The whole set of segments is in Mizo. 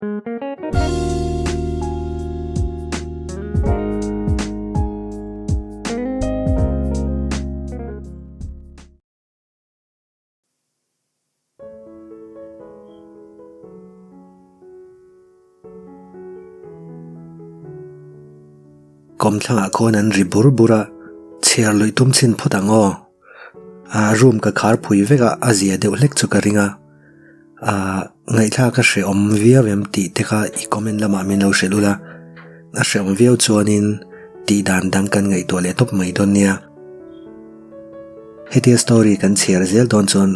Kawmthlangah khawn an ri bur bur a, chhiar luih tum chhin phawt ang aw. Aa room ka khar phui vek a, a zia deuh hlek chu ka ring a. Aa ngaihthlak a hrehawm viau em tih te kha i comment lamah min lo hrilh ula, a hrehawm viau chuanin tih dan dang kan ngaihtuah leh tawp mai dawn nia. Hetia story kan chhiar zel dawn chuan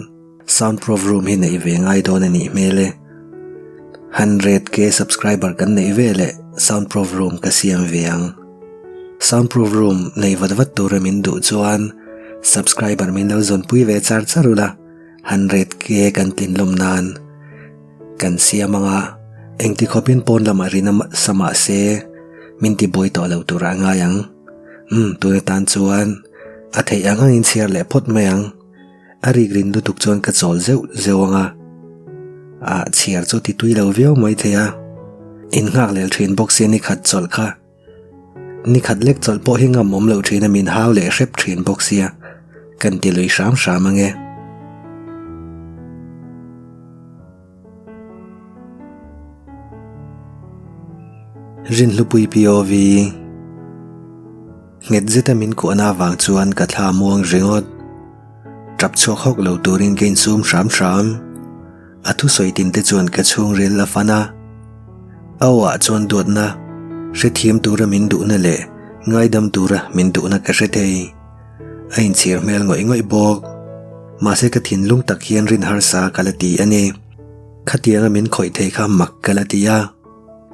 sound proof room hi neih ve ngai dawn a nih hmel e. 100k subscriber kan neih ve leh sound proof room ka siam ve ang. Sound proof room nei vat vat tura min duh chuan subscriber min lo zawnpui ve char char ula 100k kan tlinlawm nan kan siam ang a, engti khawpin pawn lamah rin a sa mah se min tibuai tawh lo turah a ngai ang. Umm tun atan chuan a theih ang angin chhiar leh phawt mai ang. A rik rin lutuk chuan ka chawl zeuh zeuh ang a, ah chhiar chu ti tui lo viau mai thei a, in nghak lel thin bawk sia ni khat chawlh kha. Ni khat lek chawlh pawh hi ngam awm loh thin a min hau leh hrep thin bawk sia, kan ti lui hram hram ang e. Rinhlupui POV Nghet zeta min kuahna avang chuan ka thla muang ringawt. Tap chhuak hawk lo turin ka insum hram hram. A thusawi tin te chuan ka chhungril a fan a. A aw ah chuan duatna, hrethiam tura min duhna leh ngaidam tura min duhna ka hre thei. A inchhir hmel ngawih ngawih bawk. Mahse ka thinlung tak hian rin harsa ka la ti a ni. Khatianga min khawih thei kha mak ka la ti a,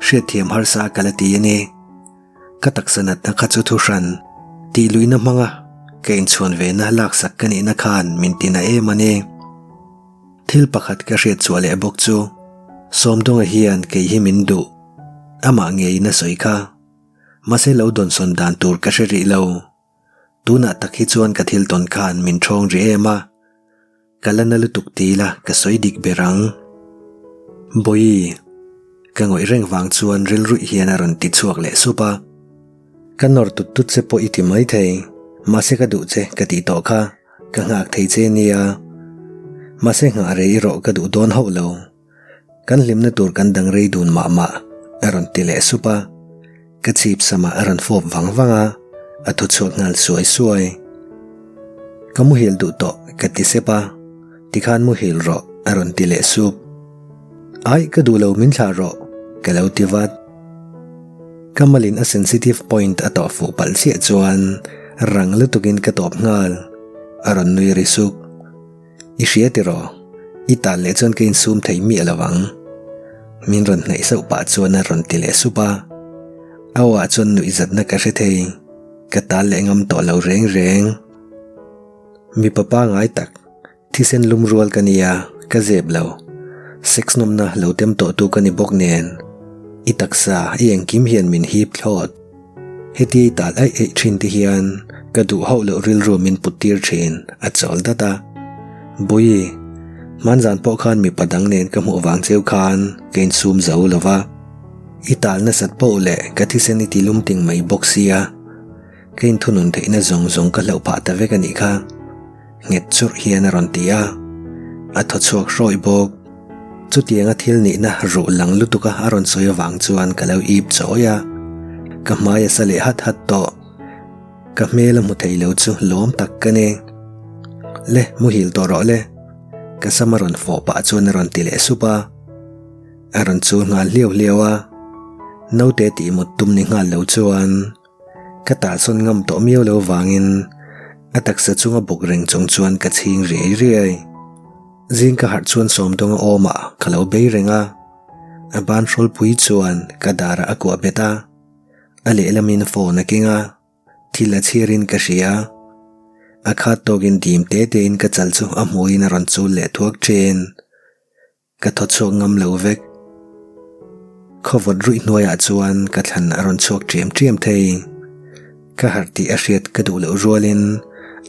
hriatthiam harsa ka la ti a ni. Ka taksa natna kha chu thuhran tih luihna hmanga ka inchhuan vena laksak ka nihna khan min tina em a ni. Thil pakhat ka hriat chhuah leh bawk chu Sawmdawnga hian kei hi min duh. Amah ngeiin a sawi kha. Mahse lo dawnsawn dan tur ka hre rih lo. Tunah tak hi chuan ka thil tawn khan min ṭhawng rih em a, ka la na lutuk ti ila ka sawi dik ber ang. Bawihi, ka ngawih reng vang chuan rilruih hian a rawn ti chhuak leh sup a. Ka nawr tut tut che pawh i ti mai thei, mahse ka duh che ka tih tawh kha, ka nghak thei che nia. Mahse nghah rei erawh ka duh dawn hauh lo. Kan hlimna tur kan dang rei dun mah mah, a rawn ti leh sup a. Ka chhip samah a rawn fawp vang vang a, a thaw chhuak nghal suai suai. Ka muhil duh tawh, ka ti sep a. Tikhan muhil rawh, a rawn ti leh sup. Ai, ka duh lo min thlah rawh, ka lo ti vat. Ka malin a sensitive point a tawh fuh palh chiah chuan rang lutukin ka tawp nghal, a rawn nui ri suk. I hria tiraw? I tal leh chuan ka insum thei miah lo ang. Min rawn hnaih sauh pah chuan a rawn ti leh sup a. A awah chuan nuihzatna ka hre thei. Ka tal leh ngam tawh lo reng reng. Mipa pangai tak, thisen lum rual ka nia, ka zep lo. Sex nawmna lo tem tawhtu ka ni bawk nen. I taksa, i engkim hian min hip thlawt. Hetia i tal aih aih thin te hian ka duh hauh loh rilru min put tir thin, a chawl dat a. Bawihi, hmanzan pawh khan mipa dang nen ka hmuh vang cheu khan ka insum zo lo va. I tal nasat poh leh ka thisen i ti lum ting mai bawk sia, ka inthunun theihna zawng zawng ka hlauh phah ta vek a nih kha. Nghet churh hian a rawn ti a, a thaw chhuak hrawih bawk. Chutianga thil nihna ruh lang lutuka a rawn sawi avang chuan ka lo ip chawi a, ka hmai a sa leh hat hat tawh. Ka hmel a hmu thei lo chu lawm tak ka ni. Le, muhil tawh rawh le. Ka sam a rawn fawh pah chuan a rawn ti leh sup a. A rawn chul nghal hliau hliau a, naute tih mut tum ni nghal lo chuan. Ka tahsawn ngam tawh miau lo vangin a taksa chunga bawk reng chung chuan ka chhing riai riai. Zing ka harh chuan Sawmdawnga awmah ka lo bei reng a, a ban hrawlpui chuan ka darah a kuah bet a, a lehlamin phone a keng a, thil a chhiarin ka hria. A khat tawkin dim te tein ka chal chu a hmuiin a rawn chul leh thuak thin. Ka thaw chhuak ngam lo vek. Khawvawt ruih hnuaiah chuan ka thlan a rawn chhuak ṭiam ṭiam thei. Ka harh tih a hriat ka duh loh rualin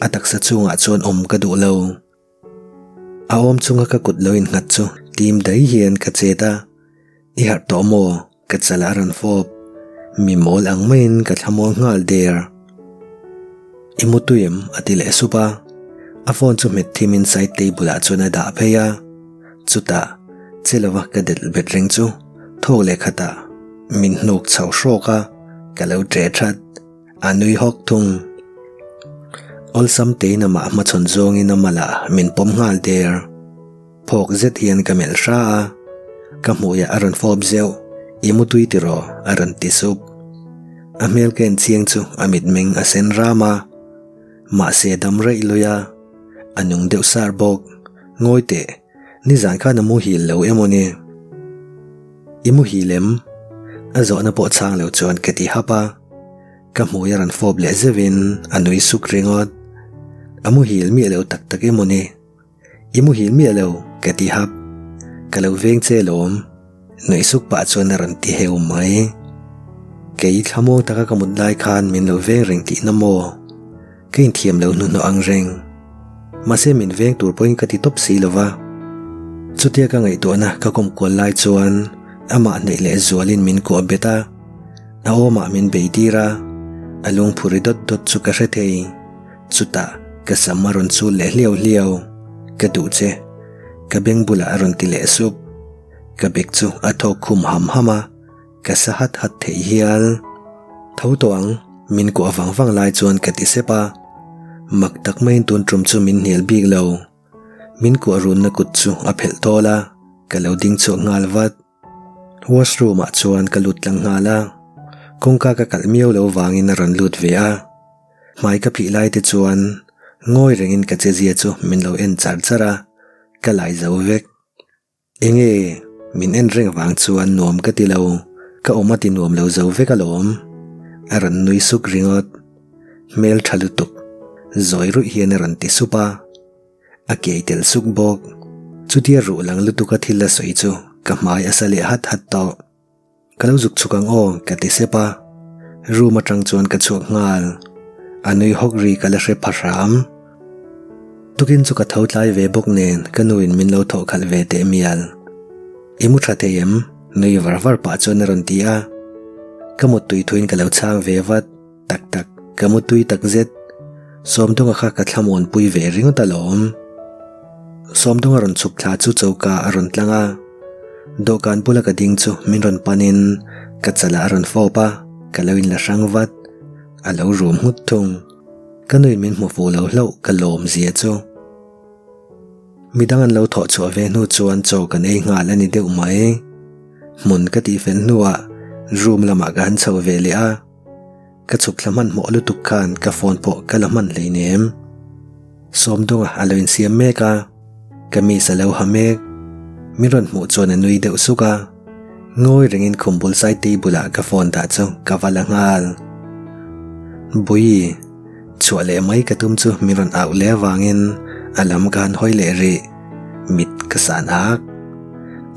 a taksa chungah chuan awm ka duh lo. A awm chunga ka kut lo innghat chu tim daih hian ka chet a. I harh tawh maw? Ka chal a rawn fawp. Mi mawl ang maiin ka thlamuang nghal der. I mu tui em? a ti leh sup a. A phone chu hmet thimin side table ah chuan a dah phei a. Chutah, che lova ka delh bet reng chu thawk leh khatah min hnuk chho hrawk a, ka lo ṭe that. A nui hawk thung. Awlsam tein amah hmachhawn zawngin a malah min pawm nghal der. Phawk zet hian ka melh hra a, ka hmuiah a rawn fawp zeuh, I mu tui tiraw? a rawn ti sup. A hmel ka en chiang chu a mitmeng a sen ram a, mahse dam raih lui a, a nung deuh sar bawk. Ngawi teh, nizan khan a muhil lo emaw ni? I muhil em? A zawhna pawh chhang lo chuan ka ti hap a, ka hmui a rawn fawp leh zeuhin a nui suk ringawt. A muhil miah lo tak tak emaw ni? I muhil miah lo, ka ti hap. Ka lo veng che lawm. Nuih suk pah chuan a rawn ti heu mai. Kei thlamuang taka ka mut lai khan min lo veng reng tihna maw? Ka inthiam lo hnuhnawh ang reng. Mahse min veng tur pawhin ka ti tawp si lo va. Chutia ka ngaihtuahna ka kawm kual lai chuan amah hnaih leh zualin min kuah bet a. A awmah min bei tir a, a lungphu ri dawt dawt chu ka hre thei. Chutah ka sam a rawn chul leh hliau hliau, Ka duh che. Ka beng bulah a rawn ti leh sup. Ka bek chu a thawk khum ham ham a, ka sa hat hat thei hial. Tho tawh ang, min kuah vang vang lai chuan ka ti sep a. Mak tak maiin tun tum chu min hnial bik lo. Min kuah runna kut chu a phelh tawl a, ka lo ding chhuak nghal vat. Washroom ah chuan ka lut tlang nghal a, kawngka ka kalh miau lo vangin a rawn lut ve a. Hmai ka phih lai te chuan ngawi rengin ka chezia chu min lo en char char a, ka lai zo vek. Enge min en reng vang chuan nuam ka ti lo, ka awm a ti nuam lo zo vek alawm. A rawn nui suk ringawt. Hmel tha lutuk, zawi ruih hian a rawn ti sup a. A kei tel suk bawk. Chutia ruh lang lutuk a thil a sawi chu ka hmai a sa leh hat hat tawh. Ka lo zuk chhuk ang aw ka ti sep a. Room atang chuan ka chhuak nghal. A nui hawk ri ka la hre pha hram. Tukin chu ka tho tlai ve bawk nen ka nu in min lo thawh khalh ve teh mial. I mu tha thei em? Nui var var pah chuan a rawn ti a. Ka muttui thuin ka lo chhang ve vat. Tak tak, ka mu tui tak zet. Sawmdawnga kha ka thlamuan pui ve ringawt alawm. Sawmdawnga rawn chhuk thla chu choka a rawn tlang a. Dawhkan bula ka ding chu min rawn panin ka chalah a rawn fawp a, ka lo inla hrang vat. A lo rum nghut thung. Ka nuin min hmu fuh lo hlauh ka lawm zia chu. Midang an lo thawh chhuah ve hnu chuan chaw kan ei nghal a ni deuh mai. Hmun ka tihfel hnuah room lamah ka han chho ve leh a. Ka chhuk thla hmanhmawh lutuk khan ka phone pawh ka la hman hleinem. Sawmdawnga a lo insiam mek a, kamis a lo ha mek. Min rawn hmuh chuan a nui deuh suk a, ngawi rengin khum bul side table ah ka phone dah chu ka va la nghal. Bui, chhuah leh mai ka tum chu min rawn auh leh avangin a lam ka han hawi leh rih. Mit ka san ak.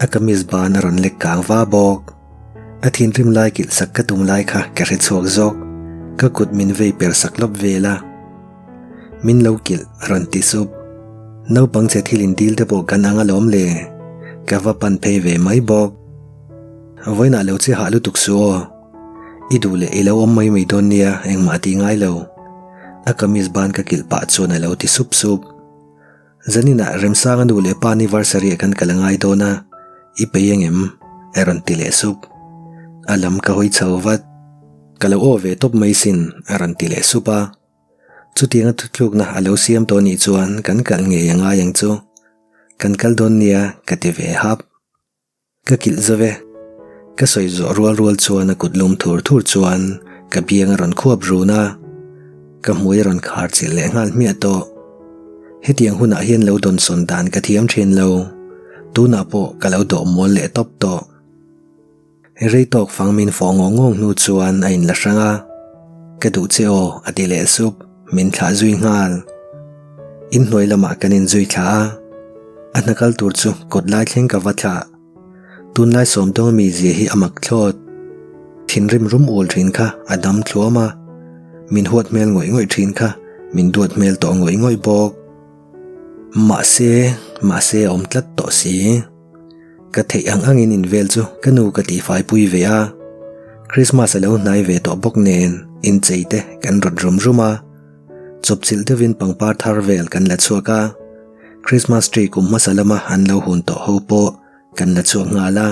A kamis ban a rawn lek kang va bawk. A thinrim lai kilh sak ka tum lai kha ka hre chhuak zawk. Ka kut min vei per sak lawp vel a. Min lo kilh a rawn ti sup. Naupang che thil in dil te pawh kan ang alawm le. Ka va pan phei ve mai bawk. Vawiinah lo che hah lutuk suh aw. I duh leh i lo awm mai mai dawn nia engmah tih ngai lo. A kamis ban ka kilh pah chuan a lo ti sup sup. Zaninah Remsanga nu leh pa anniversary ah kan kal a ngai dawn a, i pei engem? a rawn ti leh sup. A lam ka hawi chho vat. Ka lo aw ve tawp mai sin a rawn ti leh sup a. Chutianga thutlukna a lo siam tawh nih chuan kan kal ngei a ngai ang chu. Kan kal dawn nia ka ti ve hap. Ka kilh zo ve. Ka sawi zawh rual rual chuan a kut lum thur thur chuan ka biang a rawn khuap run a, ka hmui a rawn khar chilh leh nghal hmiah tawh. Hetiang hunah hian lo dawnsawn dan ka thiam thin lo, tunah pawh ka lo dawh mual leh tawp tawh. Rei tawk fang min fawh ngawng ngawng hnu chuan a inla hrang a, Ka duh che aw a ti leh sup, min thlah zui nghal. Inhnuai lamah kan inzui thlah a. A hna kal tur chu kawt lai thleng ka va thlah. Tunlai sawmdawnga mi zia hi a mak thlawt. Thinrim rum ul thin kha a dam thluam a, min huat hmel ngawih ngawih thin kha min duat hmel tawh ngawih ngawih bawk. Mahse, mahse a awm tlat tawh si. Ka theih ang angin in vel chu ka nu ka tihfai pui ve a. Christmas a lo hnai ve tawh bawk nen inchei te kan rawt rum rum a. Chawpchilh deuhin pangpar thar vel kan la chhuak a. Christmas tree kum hmasa lama an lo hun tawh ho pawh kan la chhuak nghal a.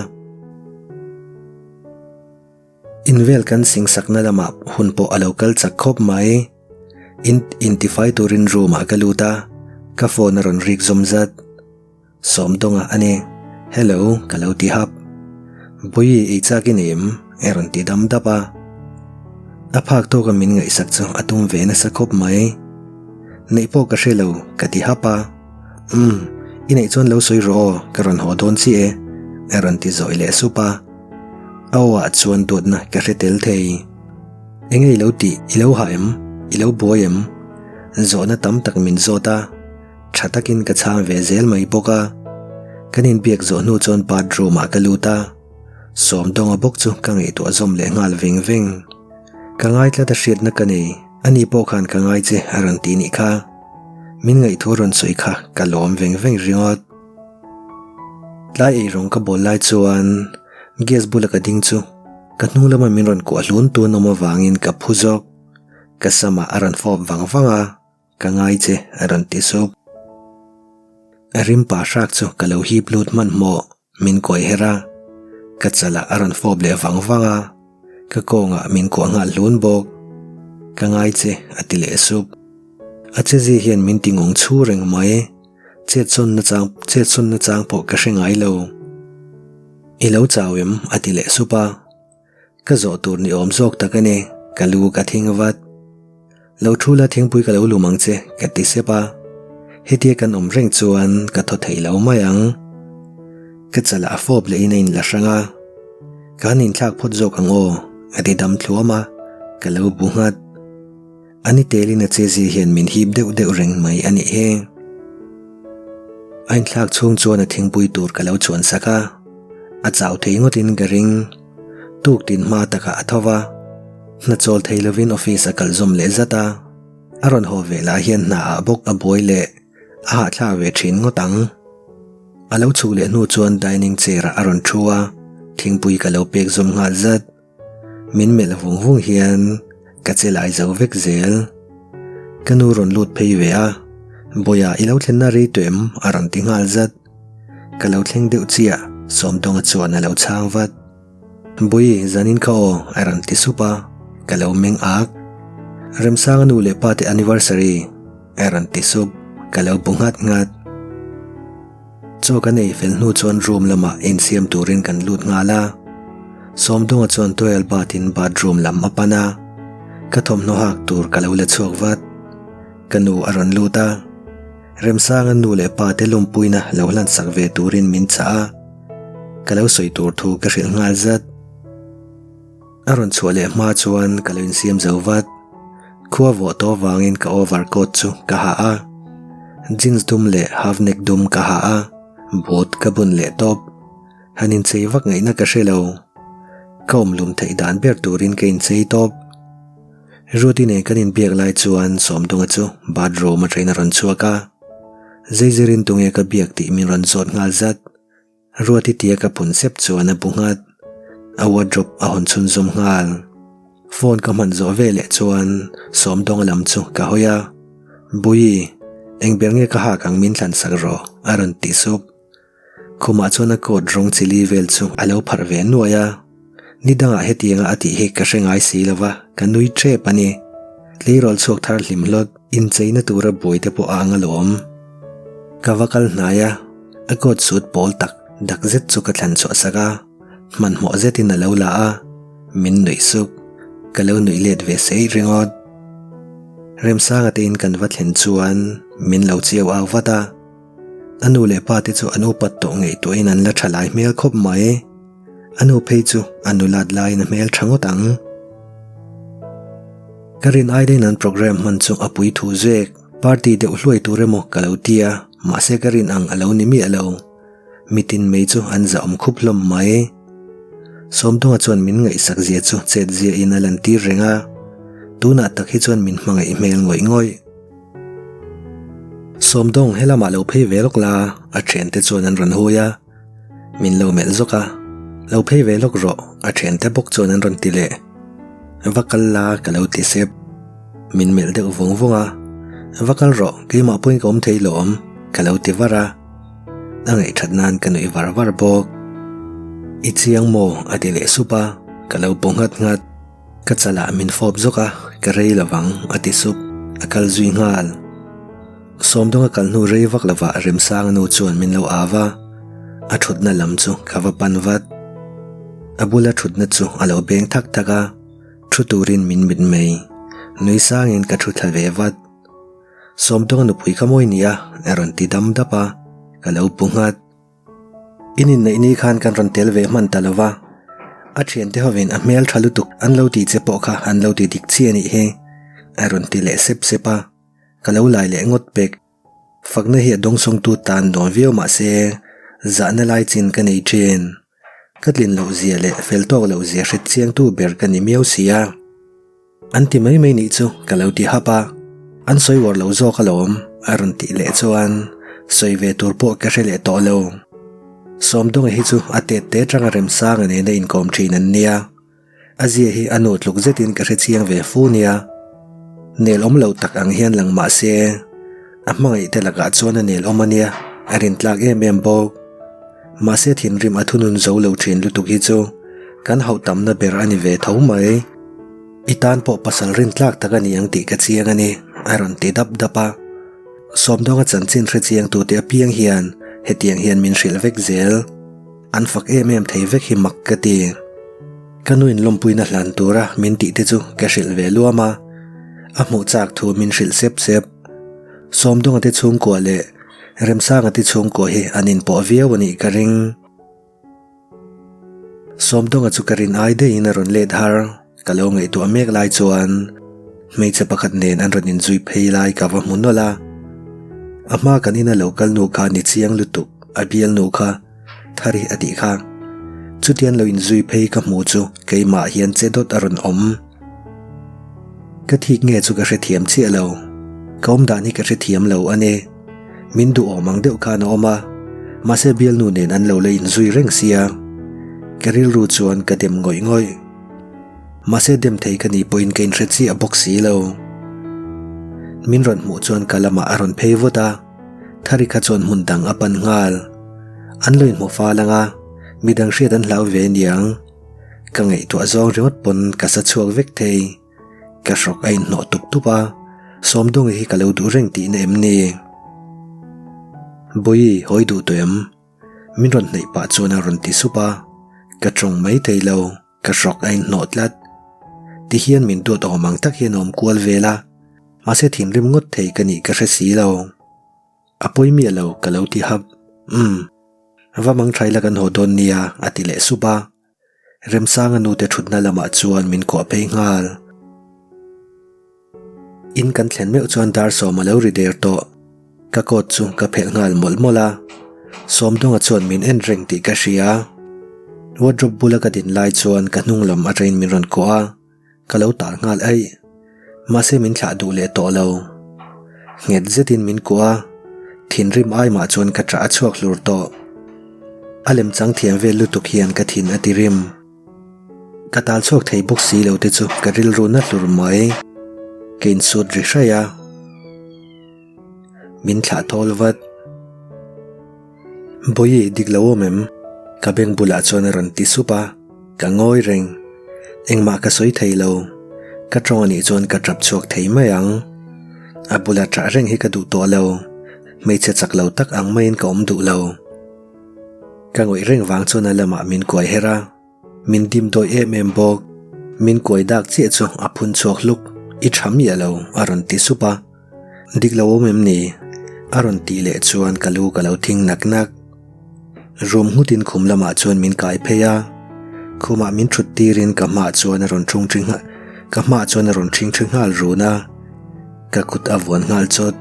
In vel kan sing sakna lamah hun pawh a lo kal chak khawp mai. In intifai turin room ah ka lut a, ka phone a rawn rik zawm zat. Sawmdawnga a ni. Hello ka lo ti hap. Bawihi ei chak i nei em? A rawn ti dam dap a. A phak tawka min ngaihsak chu a tum ve nasa khawp mai. Neih pawh ka hre lo ka ti hap a. Umm, i neih chuan lo sawi rawh aw, ka rawn haw dawn chiah e a rawn ti zawi leh sup a. A aw ah chuan dawtna ka hre tel thei. Enge i lo tih? I lo hah em? I lo buai em? Zawhna tam tak min zawt a. Tha takin ka chhang ve zel mai bawk a. Kan inbiak zawh hnu chuan bathroom ah ka lut a. Sawmdawnga bawk chu ka ngaihtuah zawm leh nghal veng veng. Ka ngai tlat a hriatna ka nei, ani pawh khan ka ngai che a rawn ti nih kha. Min ngaihthu a rawn sawi kha ka lawm veng veng ringawt. Tlai eirawng ka bawl lai chuan gas bula ka ding chu ka hnung lama min rawn kuah hlun tun awm avangin ka phu zawk. Ka samah a rawn fawp vang vang a. Ka ngai che a rawn ti sup. A rim pa hrak chu ka lo hip lut hmanhmawh min kawi her a, ka chalah a rawn fawp leh vang vang a, ka kawngah min kuah nghal hlun bawk. Ka ngai che a ti leh sup. A chezi hian min ti ngawng chhu reng mai, chetsawn nachang chetsawn nachang pawh ka hre ngai lo. I lo chau em? a ti leh sup a. Ka zawh tur ni awm zawk tak a ni, ka lu ka thing vat. Lo thu la thingpui ka lo lum ang che, ka ti sep a. Hetia kan awm reng chuan ka thaw thei lo mai ang. Ka chalah a fawp leh in a inla hrang a. Ka han inthlak phawt zawk ang aw, a ti dam thluam a, ka lo bu nghat. A ni telin a chezi hian min hip deuh deuh reng mai a nih hi. A inthlak chhung chuan a thingpui tur ka lo chhuan sak a, a chau thei ngawtin ka ring. Tuk tin hma takah a tho va, hna chawl thei lovin office a kal zawm leh zat a, a rawn haw ve lah hian hna ah bawk a buai leh a hahthlak ve thin ngawt ang. A lo chhuk leh hnu chuan dining chair ah a rawn thu a, thingpui ka lo pek zawm nghal zat. Min melh vung vung hian ka che lai zo vek zel. Ka nu rawn lut phei ve a, Bawiha i lo thlenna rei tawh em? a rawn ti nghal zat. Ka lo thleng deuh chiah, Sawmdawnga chuan a lo chhang vat. Bawihi, zanin kha aw, a rawn ti sup a, ka lo meng ak. Remsanga nu leh pa te anniversary, a rawn ti sup, ka lo bu nghat nghat. Chaw kan ei fel hnu chuan room lamah insiam turin kan lut nghal a. Sawmdawnga chuan towel batin bathroom lam a pan a. Ka thawmhnaw hak tur ka lo la chhuak vat. Ka nu a rawn lut a. Remsanga nu leh pa te lawmpuina lo hlan sak ve turin min chah a. Ka lo sawi tur thu ka hrilh nghal zat. A rawn chhuah leh hma chuan ka lo insiam zo vat. Khua vawh tawh avangin ka overcoat chu ka ha a, jeans dum leh half neck dum ka ha a, boot ka bun leh tawp. Han inchei vak ngaihna ka hre lo. Ka awmlum theih dan ber turin ka inchei tawp. Ruti nen kan inbiak lai chuan Sawmdunga chu bathroom atangin a rawn chhuak a, Zeizirin tunge ka biak tih min rawn zawt nghal zat. Ruati tia ka phun sep chuan a bu nghat. A wardrobe a hawn chhunzawm nghal. Phone ka hman zawh ve leh chuan Sawmdawnga lam chu ka hawi a. Bui, eng ber nge ka hak ang min thlan sak rawh a rawn ti sup. Khumah chuan a coat rawng chili vel chu a lo pharh ve nuai a. Ni dangah hetianga a tih hi ka hre ngai si lo va, ka nui tep a ni. Tleirawl chhuak thar hlim hlawt, incheina tura buai te pawh a ang alawm. Ka va kal hnai a, a coat suit pawl tak dak zet chu ka thlan chhuah sak a, hmanhmawh zetin a lo la a, min nuih suk. Ka lo nuih let ve sei ringawt. Remsanga tein kan va thlen chuan min lo chiau au vat a, a nu leh pa te chu an upat tawh ngaihtuahin an la tha lai hmel khawp mai. A nu phei chu a nulat laiin a hmel tha ngawt ang. Ka rin aidain an program hman chu a pui thu zek. Party deuh hluai tur emaw ka lo ti a, mahse ka rin ang a lo ni miah lo. Mitin mai chu an zahawm khup hlawm mai. Sawmdawnga chuan min ngaihsak zia chu chet ziahin a lantir reng a, tunah tak hi chuan min hmangaih hmel ngawih ngawih. Sawmdawng, helamah lo phei ve lawk la, a thiante chuan an rawn hui a. Min lo melh zawk a, Lo phei ve lawk rawh, a thiante bawk chuan an rawn ti leh. Va kal la ka lo ti sep. Min melh deuh vung vung a, Va kal rawh, keimah pawhin ka awm thei lawm, ka lo ti var a. A ngaihthat nan ka nuih var var bawk. I chiang maw? a ti leh sup a, ka lo paw nghat nghat. Ka chalah min fawp zawk a, ka rei lovang, a ti sup. A kal zui nghal. Sawmdawnga kal hnu rei vak lovah Remsanga nu chuan min lo au a, a thutna lam chu ka va pan vat. A bula thutna chu a lo beng thak thak a, thu turin min mit mai. Nui sangin ka thu thla ve vat. Sawmdawnga nupui ka mawi nia, a rawn ti dam dap a, ka lo pu nghat. In inneih ni khan kan rawn tel ve hman ta lo va, a thiante hovin a hmel tha lutuk an lo ti che pawh kha an lo ti dik chi a nih hi, a rawn ti leh sep sep a, ka lo lai leh ngawt pek. Fakna hi a dawngsawngtu tan nuam viau mah se, zahna lai chin ka nei thin. Ka tlin loh zia leh fel tawk loh zia hret chiangtu ber ka ni miau si a. An ti mai mai nih chu ka lo ti hap a, an sawi uar lo zawk alawm a rawn tih leh chuan sawi ve tur pawh ka hre leh tawh lo. Sawmdawnga hi chu a tet te atanga Remsanga nena inkawm thin an nia, a zia hi a nu tluk zetin ka hre chiang ve fu nia. Nel awm lo tak ang hian lang mah se, a hmangaih te lakah chuan a nel awm a nia, a rintlak em em bawk. Mahse thinrim a thunun zo lo thin lutuk hi chu kan hauh tamna ber a ni ve tho mai. I tan pawh pasal rin tlak tak a ni ang tih ka chiang a ni, a rawn ti dap dap a. Sawmdawnga chanchin hre chiang tute apiang hian hetiang hian min hrilh vek zel. An fak em em thei vek hi mak ka ti. Ka nu in lawmpuina hlan tura min tih te chu ka hrilh ve luam a. A hmuh chak thu min hrilh sep sep. Sawmdawnga te chhungkua leh Remsanga te chhungkua hi an inpawh viau a nih ka ring. Sawmdawnga chu ka rin ai daihin a rawn let har, ka lo ngaihtuah mek lai chuan hmeichhe pakhat nen an rawn inzui phei lai ka va hmu nawlh a. A hma kan ina lo kal nu kha ni chiang lutuk, a bial nu kha Thari a tih kha. Chutian lo inzui phei ka hmu chu keimah hian che dawt a rawn awm. Ka thik nge chu ka hrethiam chiah lo, ka awm dan hi ka hrethiam lo a ni. Min duhawm ang deuh khan a awm a, mahse bialnu nen an lo la inzui reng sia. Ka rilru chuan ka dem ngawih ngawih. Mahse dem thei ka nih pawhin ka inhre chiah bawk si lo. Min rawn hmuh chuan ka lamah a rawn phei vut a, Thari kha chuan hmun dang a pan nghal. An lo inhmu fal ang a, midang hriat an hlau ve aniang. Ka ngaihtuah zawng ringawt pawn ka sa chhuak vek thei. Ka hrawk a inhnawh tup tup a, Sawmdawnga hi ka lo duh reng tihna em ni? Bawihi, hawi duh tawh em? Min rawn hnaih pah chuan a rawn ti sup a, ka tawng mai thei lo, ka hrawk a inhnawh tlat. Tihian min duat awm ang tak hian a awm kual vel a, mahse thinrim ngawt thei ka nih ka hre si lo. A pawi miah lo, ka lo ti hap. Umm. Va mang thaila kan haw dawn nia, a ti leh sup a. Remsanga nute thutna lamah chuan min kuah phei nghal. In kan thlen meuh chuan dar sawm a lo ri der tawh. Ka coat chu ka phelh nghal mawlh mawlh a. Sawmdawnga chuan min en reng tih ka hria. Wardrobe bula ka din lai chuan ka hnung lam atangin min rawn kuah a. Ka lo tar nghal aih. Mahse min thlah duh leh tawh lo. Nghet zetin min kuah a, thinrim ai mah chuan ka ṭah a chhuak hlur tawh. A lemchang thiam vel lutuk hian ka thin a ti rim. Ka tal chhuak thei bawk si lo te chu ka rilru na hlur mai. Ka insut ri hraih a. Min thlah thawl vat. Bawihi dik lo awm em? Ka beng bulah chuan a rawn ti sup a, ka ngawi reng. Engmah ka sawi thei lo. Ka tawng anih chuan ka tap chhuak thei mai ang. A bula tah reng hi ka duh tawh lo. Hmeichhe chak lo tak ang maiin ka awm duh lo. Ka ngawih reng vang chuan a lamah min kuai her a. Min dim dawi em em bawk. Min kuai dak chiah chu a phun chhuak hluk, I tha miah lo, a rawn ti sup a. Dik lo awm em ni? A rawn tih leh chuan ka lu ka lo thing nak nak. Rum nghutin khum lamah chuan min kai phei a. Khumah min thut tirin ka hmaah chuan a rawn thung thi nghal ka hmaah chuan a rawn thing thi nghal run a. Ka kut a vuan nghal chawt.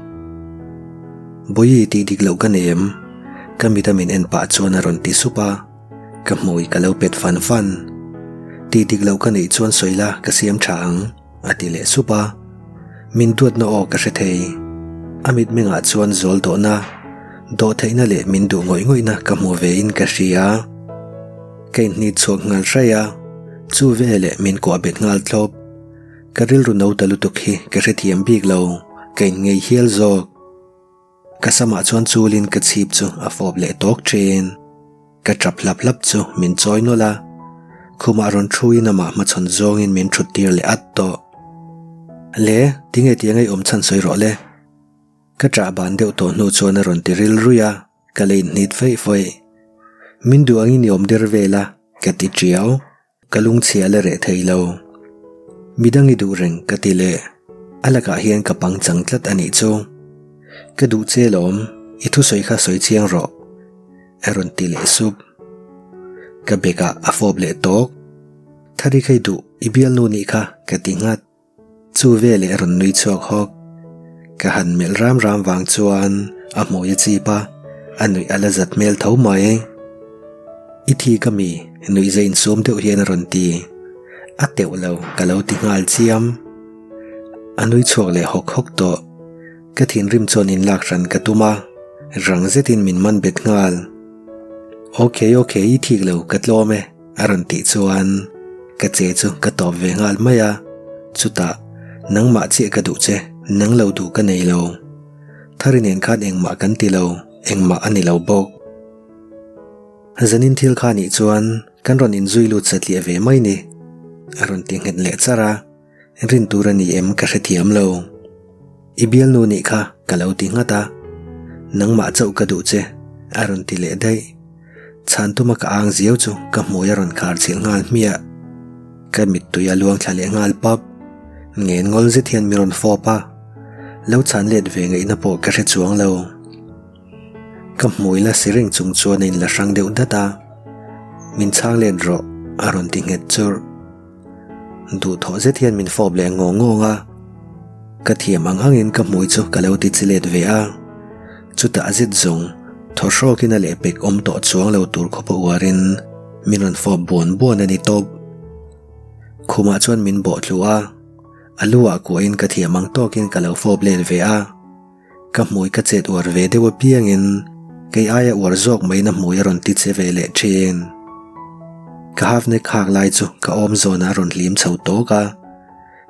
Bawihi tih dik loh ka nei em? Ka mit a min en pah chuan a rawn ti sup a. Ka hmui ka lo pet fan fan. Tih dik loh ka neih chuan sawi la ka siam tha ang, a ti leh sup a. Min duatna aw ka hre thei. A mitmengah chuan zawl dawhna. Dawhtheihna leh min duh ngawih ngawihna ka hmu ve in ka hria. Ka inhnit chhuak nghal hraih a, chu veleh min kuah bet nghal thlawp. Ka rilru no ta lutuk hi ka hrethiam bik lo, ka inngei hial zawk. Ka samah chuan chulin ka chhip chu a fawp leh tawk thin. Ka tap hlap hlap chu min chawi nawlh a, khumah rawn thuin amah hmachhawn zawngin min thut tir leh at tawh. Le, tinge tiang ei awm chhan sawi rawh le. Ka ṭah ban deuh tawh hnu chuan a rawn ti ril ruih a, ka la inhnit feih feih. Min duh angin i awm der vel a, ka ti ṭiau. Ka lungchhia la reh thei lo. Midang i duh reng ka ti leh. A lakah hian ka pangchang tlat a nih chu. Ka duh che lawm, i thusawi kha sawi chiang rawh. A rawn ti leh sup. Ka bekah a fawp leh tawk. Thari kha i duh, i bialnu nih kha ka ti nghat. Chu veleh a rawn nui chhuak hawk. Ka han melh ram ram vang chuan a hmui a chip a, a nuih a la zat hmel tho mai. I thi ka mi, nuih zai insum deuh hian a rawn ti. A teuh lo, ka lo ti nghal chiam. A nui chhuak leh hawk hawk tawh. Ka thinrim chuan inlak hran ka tum a, rang zetin min man bet nghal. Ok, ok, i thik lo, ka tlawm e. A rawn tih chuan ka che chu ka tawp ve nghal mai a, chutah nangmah chiah ka duh che, nang lo duh ka nei lo. Thari nen khan engmah kan ti lo, engmah a ni lo bawk. Zanin thil kha nih chuan kan rawn inzui lut satliah ve mai ni, a rawn ti nghet leh char a. Rin tur a ni em ka hrethiam lo. I bialnu nih kha ka lo ti nghat a, nangmah chauh ka duh che a rawn ti leh daih. Chhan tuma ka ang ziau chu ka hmui a rawn khar chhilh nghal hmiah. Ka mittui a luang thla leh nghal pap. Ngen ngawl zet hian mi rawn fawp a, lo chhan let ve ngaihna pawh ka hre chuang lo. Ka hmui la si reng chung chuan a inla hrang deuh dat a, Min chhang let rawh a rawn ti nghet churh. Duhthawh zet hian min fawp leh ngawng ngawng a, ka thiam ang angin ka hmui chu ka lo ti chi let ve a, chutah zet zawng thaw hrawkin a lehpek awm tawh chuang lo tur khawpa uarin min rawn fawp buan buan a ni tawp. Khumah chuan min bawh thlu a, a lu ah kuahin ka thiam ang tawkin ka lo fawp let ve a. Ka hmui ka chet uar ve deuh apiangin kei aia uar zawk maiin a hmui a rawn ti che ve leh thin. Ka half neck hak lai chu ka awm zawnah a rawn hlim chho tawk a,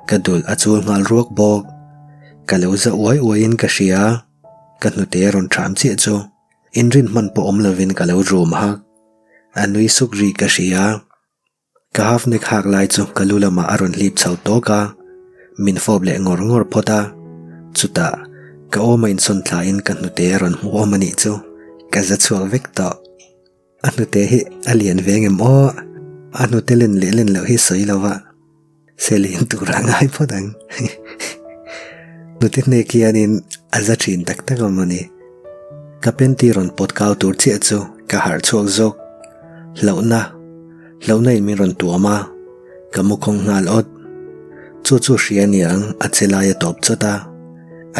ka dul a chul nghal ruak bawk. Ka lo za uai uaiin ka hria, ka hnute a rawn ṭham chiah chu inrin hman pawh awm lovin ka lo rum hak. A nui suk ri ka hria. Ka half neck hak lai chu ka lu lamah a rawn hlip chho tawk a, min fawp leh ngawr ngawr phawt a, chutah ka awm a insawn thlain ka hnute a rawn hmu awm a nih chu, ka za chhuak vek tawh. A hnute hi a lian ve ngem aw, a hnute len leh len loh hi sawi lo va, selian tur a ngai phawt ang. Hnute hnek hianin a za thin tak tak awm a ni. Ka panty rawn pawt kau tur chiah chu ka harh chhuak zawk. Hlauhna. Hlauhna in min rawn tuam a, ka mu khawng nghal awt. Chu chu hria niang a che lai a tawp chawt a,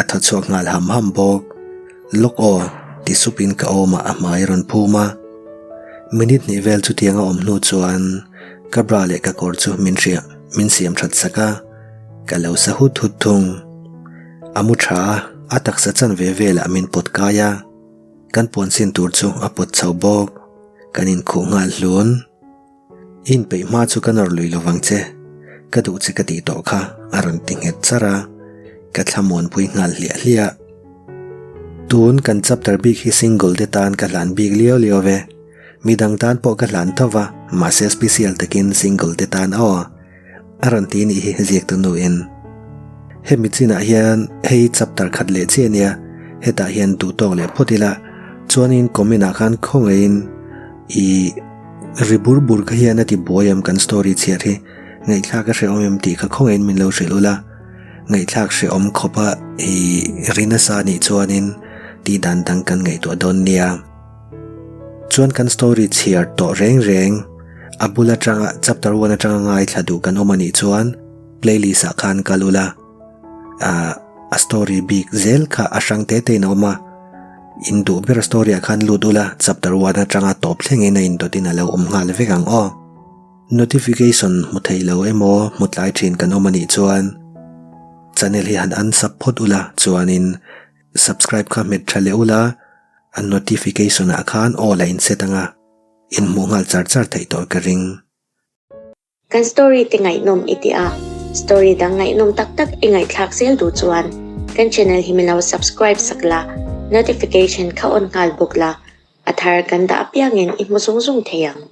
a thaw chhuak nghal ham ham bawk. Lawk aw, ti sup in ka awmah a hmai a rawn phum a. Minute hnih vel chutiang a awm hnu chuan ka bra leh ka kawr chu min hria min siam that sak a, ka lo sa hut hut thung. A mu tha a, a taksa chanve velah min pawt kai a. Kan puan sin tur chu a pawt chho bawk. Kan inkhuh nghal hlun. I inpeih hma chu ka nawr lui lovang che. Ka duh che ka tih tawh kha a rawn ti nghet char a. Ka thlamuanpui nghal hliah hliah. Tun kan chapter bik hi single te tan ka hlan bik liau liau ve. Midang tan pawh ka hlan tho va, mahse special takin single te tan aw. A rawn ti nih hi ziaktu nuin. Hemi chinah hian hei chapter khat leh chiah ania, hetah hian duh tawk leh phawt ila, chuanin comment ah khan khawngaihin i ri bur bur kha hian a ti buai em kan story chhiar hi, ngaihthlak a hrehawm em tih kha khawngaihin min lo hrilh ula, ngaihthlak hrehawm khawpa i ri nasa nih chuanin tih dan dang kan ngaihtuah dawn nia. Chuan kan story chhiar tawh reng reng a bul atanga chapter 1 atanga ngaithla duh kan awm anih chuan playlist ah khan kal ula ah a story bik zel kha a hrang te te in a awm a in duh ber story ah khan lut ula chapter 1 atanga tawp thlengin a indawt in a lo awm nghal vek ang aw. Notification hmu thei lo emaw hmu tlai thin kan awm anih chuan channel hi han unsub phawt ula chuanin subscribe kha hmet tha leh ula. A notification ah khan all a in set anga, in hmuh nghal char char theih tawh ka ring. Kan story te ngaihnawm i ti a, story dang ngaihnawm tak tak i ngaihthlak zel duh chuan kan channel hi min lo subscribe sak la, notification kha on nghal bawk la, a thar kan dah apiangin i hmu zung zung thei ang.